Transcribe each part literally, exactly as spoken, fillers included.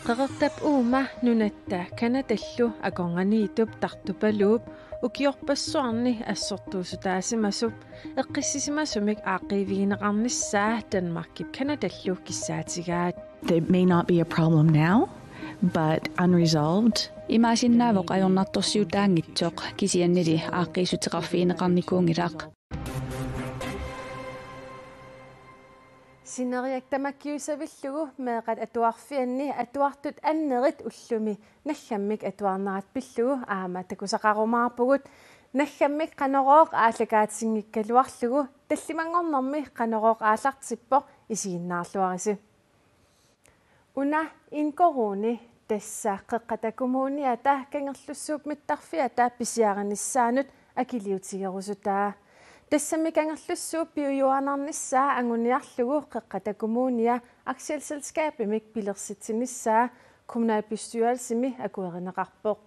Qeqertap uuma nunatta Canadallu akornanniittup Tartupaluup ukiorpassuarni assortuusutaasimasup eqqissisimasumik aaqqiivigineqarnissaa Danmarkip Canadallu kissaatigaat. There may not be a problem now, but unresolved. Imaasinnaavoq ajornartorsiutaanngitsoq kisiannili aaqqiissuteqarfigineqarnikuunngilaq. Sineriak tamakkiusavillugu meeqqat atuarfianni atuartut annerit ullumi naggammik atuarnerat pillugu aamma takusaqarumaarpugut. Naggammik Qanorooq aallakaatinngikkaluarlugu tallimanngornermi Qanorooq aallartippoq, isiginnaarluarisi. Una en koruuni, tassa Qeqqata Kommuniata Kangerlussuup mittarfiata pisiarinissaanut akiliutigerusutaa. Tassami Kangerlussuup piujuaannarnissaa anguniarlugu Qeqqata Kommunia aktieselskabimik pilersitsinissaa kommunalbestyrelsimi akuerineqarpoq.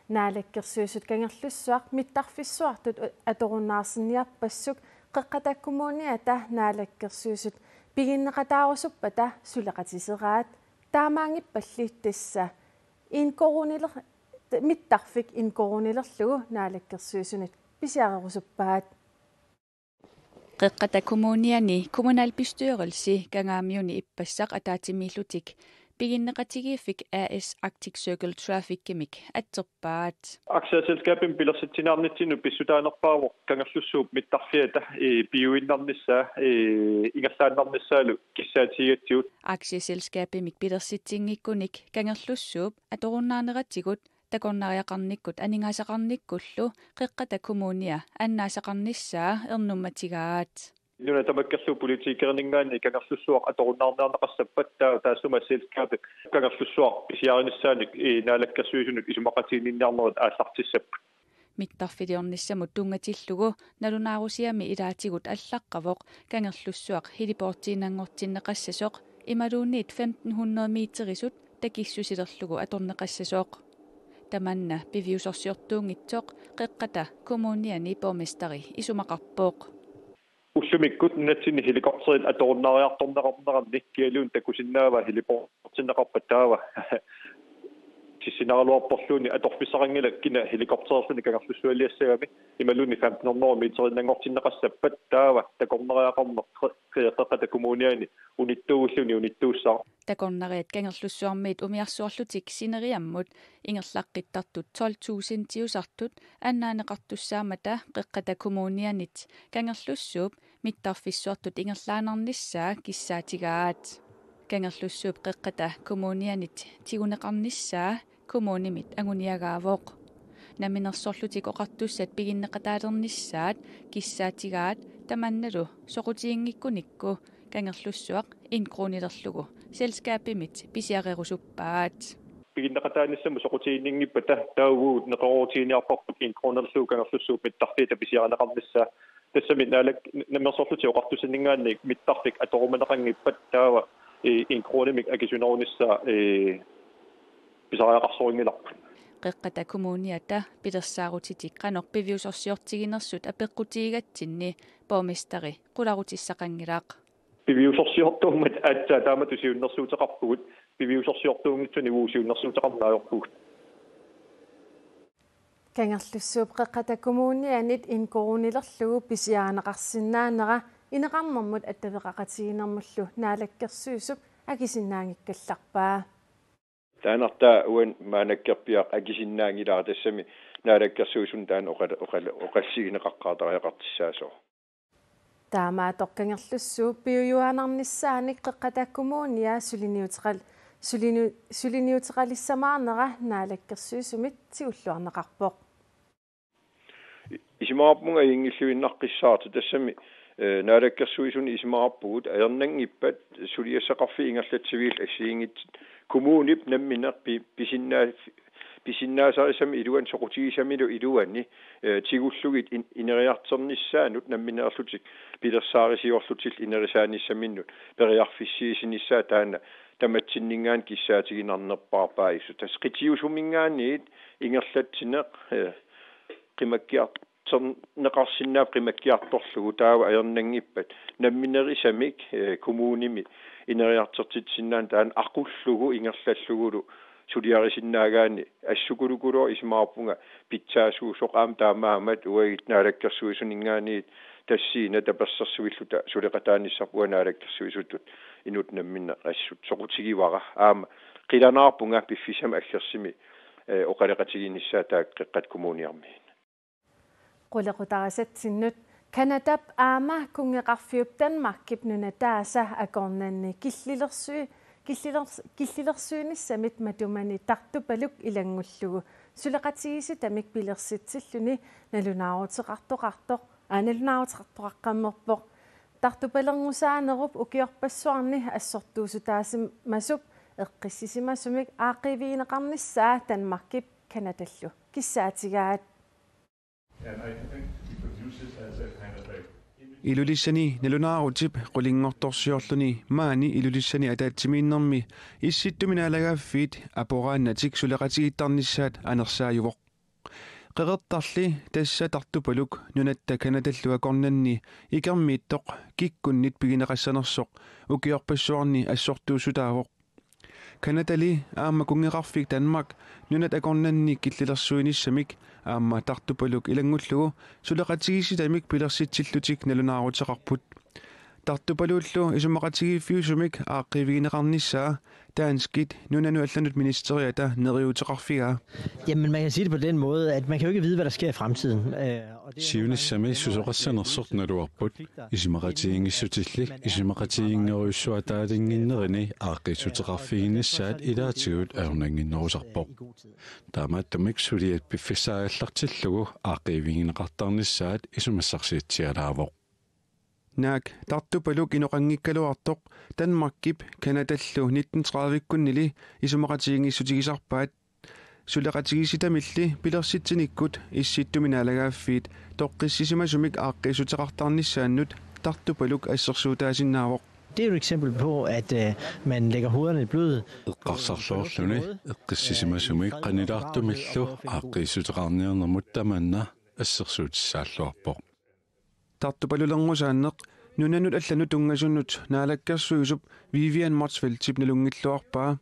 Naalakkersuisut Kangerlussuaq mittarfissuartut atorunnaarsinniarpassuk Qeqqata Kommuniata naalakkersuisut piginneqataarusuppata suleqatiseraat. Taamaanngippalli tassa en koruuniler-, mittarfik en koruunilerlugu naalakkersuisunut pisiarerusuppaat. Qeqqata Kommuniani kommunalbestyrelsi Kangaamiuni ippassaq ataatsimiillutik piginneqatigiiffik A/S Arctic Circle Trafficimik atserpaat. Aktieselskabimik pilersitsiniarnitsinnut pissutaanerpaavoq Kangerlussuup mittarfiata, ee, piuinnarnissaa, ee, ingerlaannarnissaalu kissaatigigatsigu. Aktieselskabimik pilersitsinngikkunik Kangerlussuup atorunnaarneratigut takornariaqarnikkut aningaasaqarnikkullu Qeqqata Kommunia annaasaqarnissaa ernummatigaat. Nuna tamakkerlugu politikerininngaanniit Kangerlussuaq atorunnaarniarneqassappat, taava taassuma selskabip Kangerlussuaq pisiarinissaanik, ee, naalakkersuisunut isumaqatiginninniarnerit aallartissapput. Mittarfiliornissamut tunngatillugu nalunaarusiami ilaatigut allaqqavoq Kangerlussuaq heliportiinnanngortinneqassasoq imaluunniit femten hundrede meterisut takissusilerlugu atorneqassasoq. Tamanna piviusorsiortuunngitsoq Qeqqata Kommuniani borgmesteri isumaqarpoq. Ullumikkut nunatsinni helikopterit atorunnaariartorneqarneranni kialuunniit takusinnaavaa heliportinneqarpat taava. Tissinaraluarporluunniit atorfissaqanngilaq kina helikopterilluunniit Kangerlussualiassagami, imaluunniit femten hundrede meteriinnanngortinneqassappat taava takornariaqarneq Qe-, Qeqqata Kommuniani unittuulluni unittuussaq. Takornariat Kangerlussuarmiit umiarsuarlutik sineriammut ingerlaqqittartut tolv tusindiusartut annaaneqartussaammata Qeqqata Kommunianit Kangerlussuup mittarfissuartut ingerlaannarnissaa kissaatigaat. Kangerlussuup Qeqqata Kommunianit tiguneqarnissaa kommunimit anguniagaavoq. Namminersorlutik oqartussat piginneqataalernissaat kissaatigaat, tamannalu soqutiginngikkunikkut Kangerlussuaq en koruunilerlugu selskabimit pisiarerusuppaat. Piginneqataanissamut soqutiginninngippata taava neqeroorutiginiarparput en koruunilerlugu Kangerlussuup mittarfiata pisiarineqarnissaa. Tassami naalak-, namminersorlutik oqartussanninngaanniit mittarfik atorumaneqanngippat taava, ee, en koruunimik akisunerunissaa, ee, pisariaqarsorinngilarput. Qeqqata Kommuniata pilersaarutitik qanoq piviusorsiortiginersut apeqqutigigatsinni borgmesteri qularutissaqanngilaq. Piviusorsiortuummat aatsaat taamatut siunnersuuteqarpugut, piviusorsiortuunngitsuni uagut siunnersuuteqarneq ajorpugut. Kangerlussuup Qeqqata Kommunianit en koruunilerlugu pisiarineqarsinnaanera ineqarnermut attaveqaqatigiinnermullu naalakkersuisup akisinnaanngikkallarpaa. Taannartaa uani maannakkorpiaq akisinnaanngilara, tassami naalakkersuisunut taanna oqal-, oqal-, oqallisigineqaqqaartariaqartussaasoq. Taamaattoq Kangerlussuup piujuaannarnissaanik Qeqqata Kommunia suliniuteqal-, suliniu-, suliniuteqalissamaarnera naalakkersuisumit tigulluarneqarpoq. Isumaqarpunga ajunngilluinnaqqissaartoq, tassami, ee, naalakkersuisuni isumaqarpugut ajornanngippat suliassaqarfiit ingerlatsivigillu assigiinngitsut kommunip nammineq pi-, pisinnaa-, pisinnaasarisamik iluani soqutigisamilu iluani, ee, tigullugit in-, ineriartornissaannut nammineerlutik pilersaarisiorlutillu inerisaanissaminnut periarfissiisinissaa taanna tamatsinninngaanniit kissaatiginarnerpaarpaajussuuvoq. Tassa qitiusuminngaanniit ingerlatsineq, ee, qimakkiar-, Serneqarsinnaapput qimakkiartorlugu, taava ajornanngippat nammineerisamik, eh, kommunimi ineriartortitsisinnaanera taanna aqullugu ingerlallugulu suliarisinnaagaanni assukulukuluuvoq. Isumaqarpunga pitsaasuusoq aamma taamaammat uagut Naalakkersuisuninngaanniit tassiina tapersersuilluta suleqataanissarput uanga Naalakkersuisutut inuttut namminneq assut soqutigivara. Aamma qilanaarpunga piffissami aggersumi, eh, oqaloqatigiinnissaa taakku Qeqqata Kommuniarmiut. Qulequtarisatsinnut. Canadap aamma kunngeqarfiup Danmarkip nunataasa akornanni killilersui-, killilers-, killilersuinissamit matumani Tartupaluk ilanngullugu suleqatigiissitamik pilersitsilluni nalunaaruteqartoqartoq, aa, nalunaaruteqartoqaqqammerpoq. Tartupalerngussaanerup ukiorpassuarni assortuussutaasimasup eqqissisimasumik aaqqiivigineqarnissaa Danmarkip Canadallu kissaatigaat. And I think we could use this as a kind of a Ilulissani nalunaarutip qulinngortorsiorluni maani Ilulissani ataatsimiinnermi Issittumi Naalagaaffiit aporaannatik suleqatigiittarnissaat anersaajuvoq. Qeqertarli tassa Tartupaluk nunatta Canadallu akornanni ikermiittoq kikkunnit pigineqassanersoq ukiorpassuarni assortuussutaavoq. Canadali aamma kunngeqarfik Danmark nunat akornanni killilersuinissamik aamma Tartupaluk ilanngullugu suleqatigiissitamik pilersitsillutik nalunaaruteqarput. Tartupalullu isumaqatigiiffiusumik aaqqiivigineqarnissaa danskit nunanut allanut ministeriata neriuuteqarfigaa. Jamen, man kan sige det på den måde, at man kan jo ikke vide, hvad der sker i fremtiden. Øh, og det er nogle gange Siunissami susoqassanersoq naluarput. Isumaqatigiinngissutilli isumaqatigiinngorujussuataalinnginnerini aaqqiissuteqarfiginissaat ilaatigut ajornannginnerusarpoq. Taamaattumik suliat piffissaagallartillugu aaqqiivigineqartarnissaat isumassarsiatsialaavoq. Naak Tartupaluk inoqanngikkaluartoq Danmarkip Canadallu nitten tredive-kkunnili isumaqatigiinngissutigisarpaat. Suleqatigiissitamilli pilersitsinikkut Issittumi Naalagaaffiit toqqissisimasumik aaqqiissuteqartarnissaannut Tartupaluk assersuutaasinnaavoq. Det er jo et eksempel på, at øh, man lægger hovederne i blød. Eqqarsarluarluni eqqissisimasumik qanilaartumillu aaqqiissuteqarniarnermut tamanna assersuutissaalluarpoq. Tartupalulerngusaanneq nunanut allanut tunngasunut naalakkersuisup Vivian Motzfeldtip nalunngilluarpaa.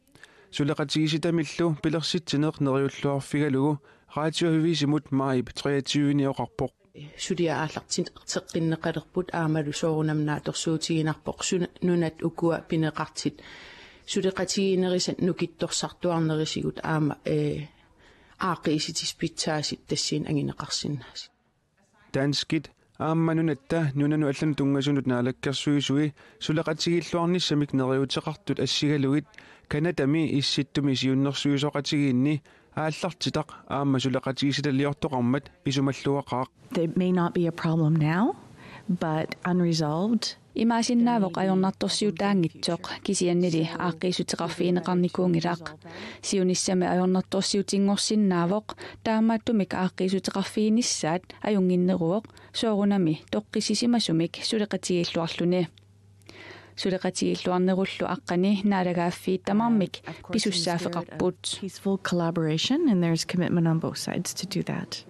Suleqatigiissitamillu pilersitsineq neriulluarfigalugu Radioavisimut maajip treogtyve-ni oqarpoq. Suliaq aallartitseqqinneqalerput aammalu soorunami naatsorsuutiginarpoq suna nunat ukua pineqartut suleqatigiinnerisat nukittorsartuarnerisigut aamma, eh, aaqqiissutissat pitsaasut tassani anguneqarsinnaasut. Danskit aamma nunatta nunanut allanut tunngasunut naalakkersuisui suleqatigiilluarnissamik neriuuteqartut assigalugit Canadami Issittumi siunnersuisoqatigiinni aallartitaq aamma suleqatigiissitaliortoqarmat isumalluaqaaq. There may not be a problem now, but unresolved. Imaassinnaavoq ajornartorsiutaanngitsoq kisiannili aaqqiissuteqarfigineqarnikuunngilaq. Siunissami ajornartorsiutinngorsinnaavoq taamaattumik aaqqiissuteqarfiginissaat ajunnginneruvoq soorunami toqqissisimasumik suleqatigiilluarluni. Suleqatigiilluarnerullu aqqani naalagaaffiit tamarmik pisussaaffeqarput. Peaceful collaboration, and there's commitment on both sides to do that.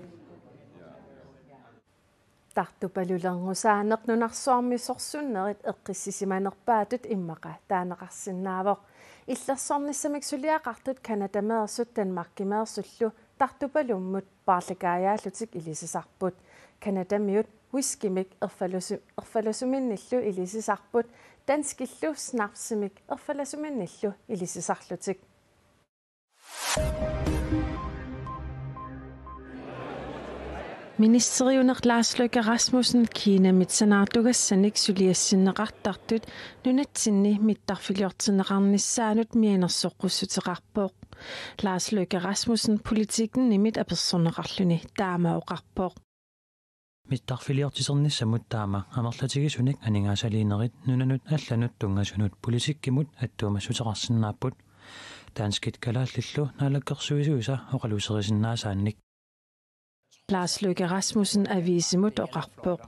Tartupalulerngusaanneq nunarsuarmi sorsunnerit eqqissisimanerpaatut immaqa taaneqarsinnaavoq. Illersornissamik suliaqartut Canadameersut Danmarkimeersullu Tartupalummut paarlakaajaallutik ilisisarput. Canadamiut whiskymik erfalusu-, erfalasuminnillu ilisisarput, danskillu snapsimik erfalasuminnillu ilisisarlutik. Ministeriuneq Lars Løkke Rasmussen Kinamit sanaartugassanik suliassinneqartartut nunatsinni mittarfiliortinneqarnissaanut mianersoqqussuteqarpoq. Lars Løkke Rasmussen Politikenimit apersorneqarluni taama oqarpoq. Mittarfiliortisernissamut taama amerlatigisunik aningaasaliinerit nunanut allanut tunngasunut politikkimut attuumassuteqarsinnaapput. Danskit kalaallillu naalakkersuisuisa oqaluuserisinnaasaannik. Lars Løkke Rasmussen aviisimut oqarpoq.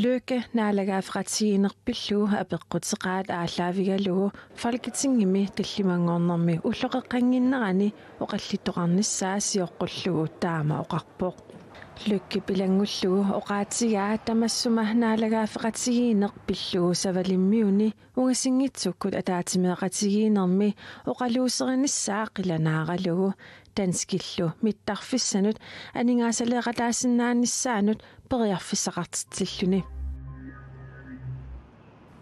Løkke naalagaaffiqatigiinneq pillugu apeqquteqaat aallaavigalugu Folketingimi tallimanngornermi ulloqeqqannginnerani oqallittoqarnissaa sioqqullugu taama oqarpoq. Lykkep ilanngullugu oqaatigaa tamassuma naalagaaffeqatigiinneq pillugu Savalimmiuni ungasinngitsukkut ataatsimeeqatigiinnermi oqaluuserinissaa qilanaaralugu danskillu mittarfissanut aningaasaleeqataasinnaanissaanut periarfissaqartitsilluni.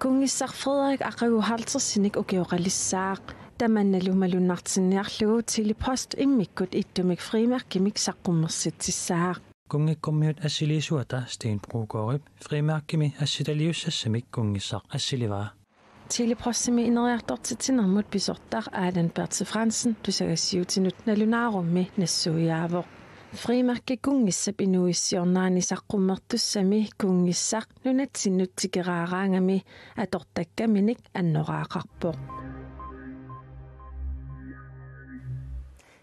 Kunngissaq Frederik aqagu halvtredsinik ukioqalissaaq. Tamannalu malunnartinniarlugu Tele-Post immikkut ittumik frimærkimik saqqummersitsissaaq. Kunngikkormiut assiliisuata Sten Brogaardip frimærkimi assitaliussassamik kunngissaq assilivaa. Tele-Postimi ineriartortitsinermut pisortaq Allan Berthe Fransen tusagassiuutinut nalunaarummi nassuiaavoq. Frimærke kunngissap inuuissiornerani saqqummertussami kunngissaq nunatsinnut tikeraaraangami atortakkaminik annoraaqarpoq.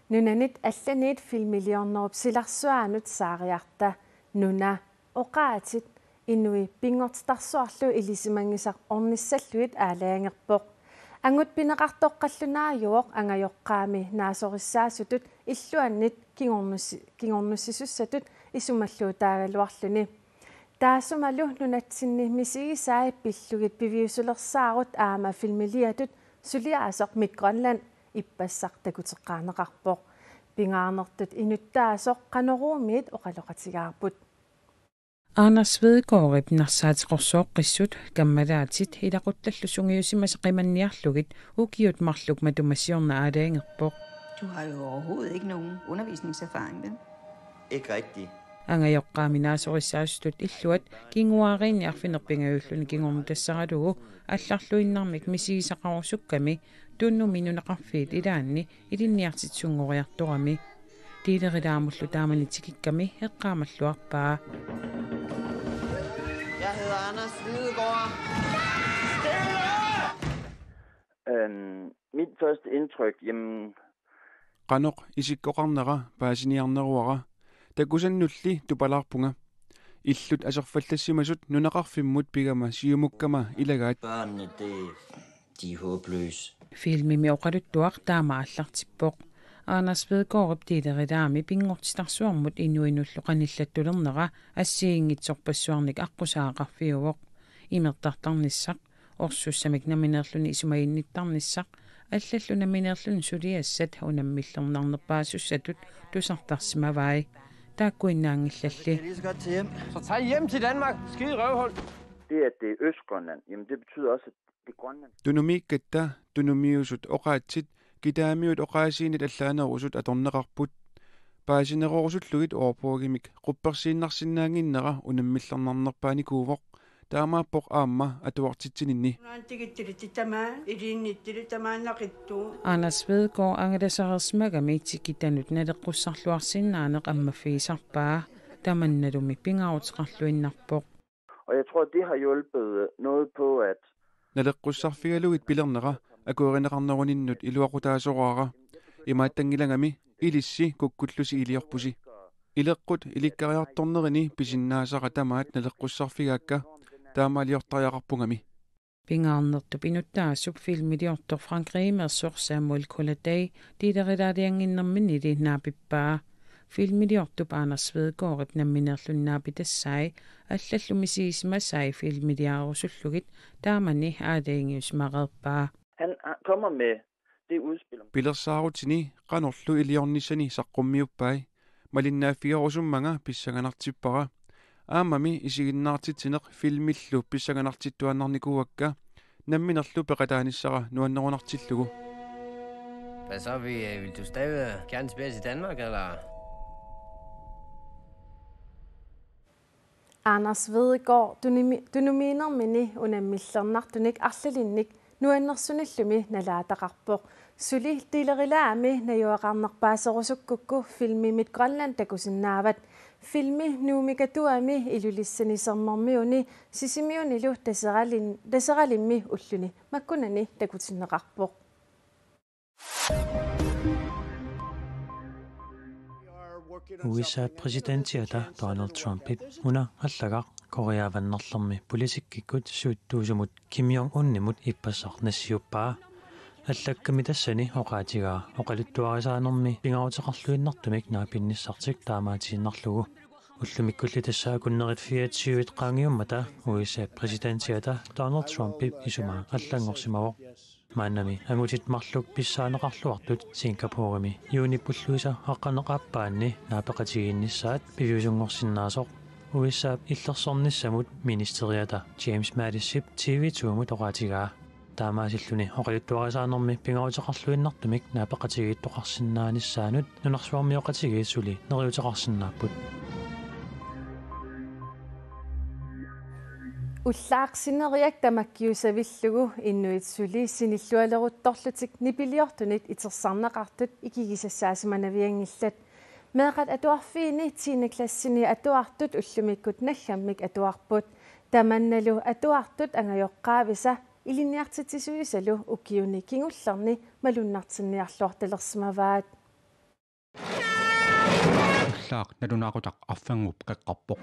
Nunanit allanit filmiliornerup silarsuaanut saariarta Nuna, oqaatsit, inuit pinngortitarsuarlu ilisimanngisaq ornissallugit aalajangerpoq. Angut pineqartoq qallunaajuvoq angajoqqaami naasorissaasutut illuannit kingornussi-, kingornussisussatut isumalluutaagaluarluni. Taassumalu nunatsinni misigisai pillugit piviusulersaarut aamma filmiliatut suliaasoq Midt Grønland ippassaq takuteqqaarneqarpoq. Pingaarnertut inuttaasoq Qanoruumiit oqaloqatigaarput. Anders Hvedegaardip narsaateqorsooqqissut kammalaatit ilaquttallu sungiusimasat qimanniarlugit ukiut marluk matuma siorna aalajangerpoq. Du har jo overhovedet ikke nogen undervisningserfaring, vel? Ikke rigtig. Angajoqqaami naasorissaasutut illuat kinguaariinni arfineq-pingajulluni kingornutassaralugu allarluinnarmik misigisaqarusukkami Tunumi nunaqarfiit ilaanni ilinniartitsisunngoriartorami. Dealerilaamullu taamani tikikkami eqqaamalluarpaa. Jeg hedder Anders Hvedegaard. Øhm, mit første indtryk, jamen, Qanoq isikkoqarnera paasiniarneruara, takusannulli tupalaarpunga. Illut aserfallassimasut nunaqarfimmut pigama siumukkama ilagaat. Børnene, det, de er håbløse. Filmimi oqaluttuaq taama aallartippoq. Anders Hvedegaardip dealerilaami pinngortitarsuarmut inuinullu qanillattulernera assigiinngitsorpassuarnik aqqusaagaqarfiuvoq. Imertartarnissaq, orsussamik nammineerluni isumaginnittarnissaq, allallu nammineerluni suliassat unammillernarnerpaasussatut tusartarsimavai. Taakkuinnaanngillalli. Jeg lige så godt til hjem. Så tag hjem til Danmark, skide røvhul. Det, at det er Østgrønland, jamen det betyder også, at det er Grønland. Tunumiikkatta, tunumiusut oqaatsit, kitaamiut oqaasiinit allaanerusut atorneqarput. Paasinerorusullugit ordbogimik quppersiinnarsinnaannginnera unammillernarnerpaanikuuvoq. Taamaappoq aamma atuartitsininni. Anders Hvedegaard angalasareersimagami tikitanut naleqqussarluarsinnaaneq ammaffigisarpaa. Tamannalumi pingaaruteqarluinnarpoq. Og jeg tror, det har hjulpet noget på, at naleqqussarfigalugit pilernera akuerineqarneruninnut iluaqutaasoraara. Imaattanngilangami ilissi kukkullusi iliorpusi. Ileqqut ilikkariartornerini pisinnaasara tamaat naleqqussarfigaakka, taamaaliortariaqarpungami. Pingaarnertup inuttaasup filmiliortoq Frankrigimiisoq Samuel Colleday dealerilaaliannginnerminili naapippaa. Filmiliortup Anders Hvedegaardip nammineerluni naapitassai allallu misigisimasai filmiliarusullugit taamani aalajangiusimareerpaa. Han kommer med det udspil. Pilersaarutini qanorlu iliornissani saqqummiuppai. Malinnaaffigerusummanga pissanganartippara. Aammami isiginnaartitsineq filmillu pissanganartittuaannarnikuuakka, namminerlu peqataanissara nuannerunartillugu. Hvad så, vil, øh, vil du stadig gerne tilbage til Danmark, eller? Anders Hvedegaard tunumi-, tunumiinnermini unammillernartunik arlalinnik nuannersunillumi nalaataqarpoq. Suli dealerilaami najugaqarnerpaaserusukkukku filmi Midt Grønland takusinnaavat. Filmi Nuummi Katuami Ilulissani Sermermiuni Sisimiunilu Taseralin-, Taseralimmi ulluni makkunani takutinneqarpoq. U S A-p præsidentiata Donald Trumpip una allagaq Korea Avannaarlermi politikkikkut siuttuusumut Kim Jong-unimut ippassaq nassiuppaa. Allakkami tassani oqaatigaa oqaluttuarisaanermi pingaaruteqarluinnartumik naapinnissartik taamaatiinnarlugu. Ullumikkulli tassa akunnerit fireogtyve qaangiummata U S A-p præsidentiata Donald Trumpip isumaa allanngorsimavoq. Maannami angutit marluk pissaaneqarluartut Singaporemi juunip ulluisa aqqaneq-aappaanni naapeqatigiinnissaat piviusunngorsinnaasoq U S A-p illersornissamut ministeriata James Mattisip T V to-mut oqaatigaa. Taamaasilluni oqaluttuarisaanermi pingaaruteqarluinnartumik naapeqatigiittoqarsinnaanissaanut nunarsuarmioqatigiit suli neriuteqarsinnaapput. Ullaaq sineriak tamakkiusavillugu inuit suli sinillualeruttorlutik nipiliortunit itersarneqartut ikigisassaasimannavianngillat. Meeqqat atuarfiini tiende klassini atuartut ullumikkut naggammik atuarput. Tamannalu atuartut angajoqqaavisa ilinniartitsisuisalu ukiuni kingullerni malunnartinniarluartalersimavaat. Ullaaq nalunaaqutaq arferngup qeqqarpoq.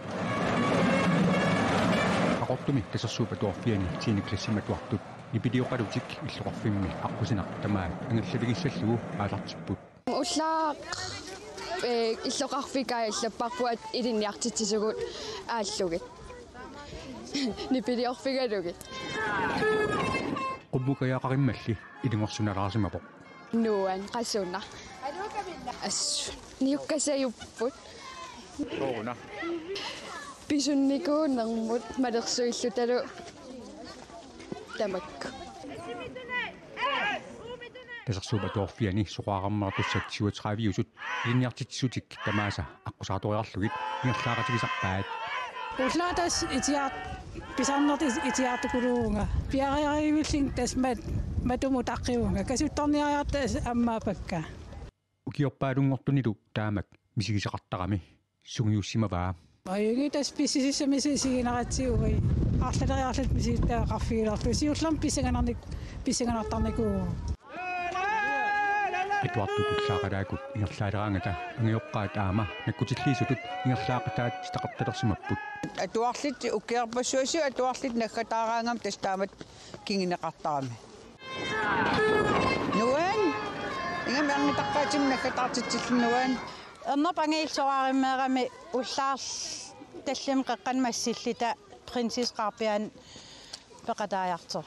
Qaqortumi Kasersuup Atuarfiani tiende klassimi atuartut nipilioqalutik illoqarfimmi aqqusineq tamaat angallavigissallugu aallartipput. Ullaaq, eh, illoqarfik allapparput ilinniartitsisugut aallugit. Nipiliorfigalugit. Qummukajaqarimmalli ilungersunalaarsimavoq. Nuan qasuna. As, niukkasajupput. Sooruna? Pisunnikuunermut malersuillutalu tamakku. Kasersuup Atuarfiani soqaararmaartussat syvogtredive-usut ilinniartitsisutik tamaasa aqqusaartoriarlugit ingerlaaqatigisarpaat. Ullaaq tassa itiaat-, pisarnertut itiaattukuluuvunga. Piareerivillunga tassa mat-, matumut utaqqivunga. Kasuttorniariarta tassa ammaapakka. Ukiorpaalunngortunilu taamak misigisaqartarami sungiussimavaa. Ajunngilaq tassa pissusissami isiginaratsigu. Arlaleriarluta misilittagaqarfigilerlugu. Siullermik pissanganarnik-, pissanganartarnikuuvoq. Atuartut ullaaqalaakkut ingerlaaleraangata angajoqqaat aamma nakkutilliisutut ingerlaaqataatitaqartalersimapput. Atuarlutik ukiorpassuarni atuarlutik naggataaraangamik tassa taamatut kinguneqartarami. Nuan. Ingammik ernittaqqaatsimmik naggataartitsilluni Nuan. Ernerput angajoqqaat soraarummeerami ullaaq tallimat qeqqanut massilluta Prinsesse Carbian peqataajartoq.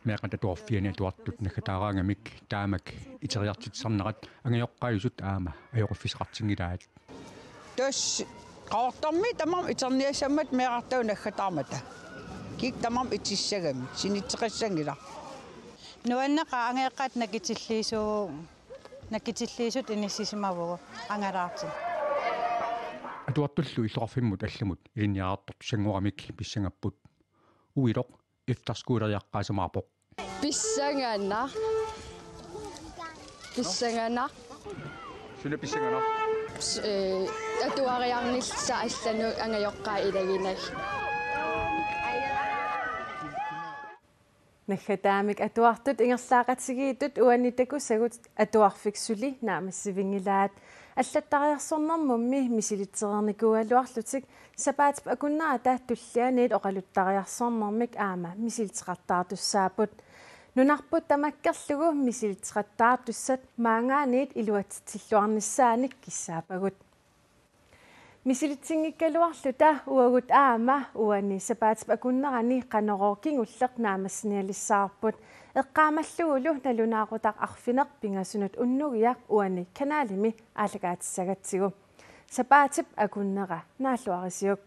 Meeqqat atuarfiani atuartut naggataaraangamik taamak iteriartitsisarnerat angajoqqaajusut aamma ajoqiffissaqartinngilaat. Tassa Qaqortormi tamarmik iterniassammata meerartagut naggataarmata. Kikkut tamarmik itissagami sinitseqassanngilaq. Nuanneqaaq angajoqqaat nakkutilliisu-, nakkutilliisutut inissisimavugut angalaartumik. Atuartullu illoqarfimmut allamut ilinniartortussanngoramik pissangapput. Uiloq efterskoleriaqqaasimaarpoq. Pissanganaq. Pissanganaq. Suna pissanganaq? S-, eh, atuariarnissaq allanut angajoqqaat ilaginagit. Naggataamik atuartut ingerlaaqatigiittut uani takusagut atuarfik suli naammassivinngilaat. Allattariarsornermummi misilitsereernikuugaluarlutik sapaatip akunnerata tullianiit oqaluttariarsornermik aamma misilitseqattaartussaapput. Nunarput tamakkerlugu misilitseqattaartussat maanngaanniit iluatsitsilluarnissaanik kissaappagut. Misilitsinngikkaluarluta uagut aamma uani sapaatip akunnerani Qanorooq kingulleq naammassinialissavarput. Eqqaamallugulu nalunaaqutaq arfineq pingasunut unnugiaq uani kanalimi aallakaatissagatsigu. Sapaatip akunnera naalluarisiuk.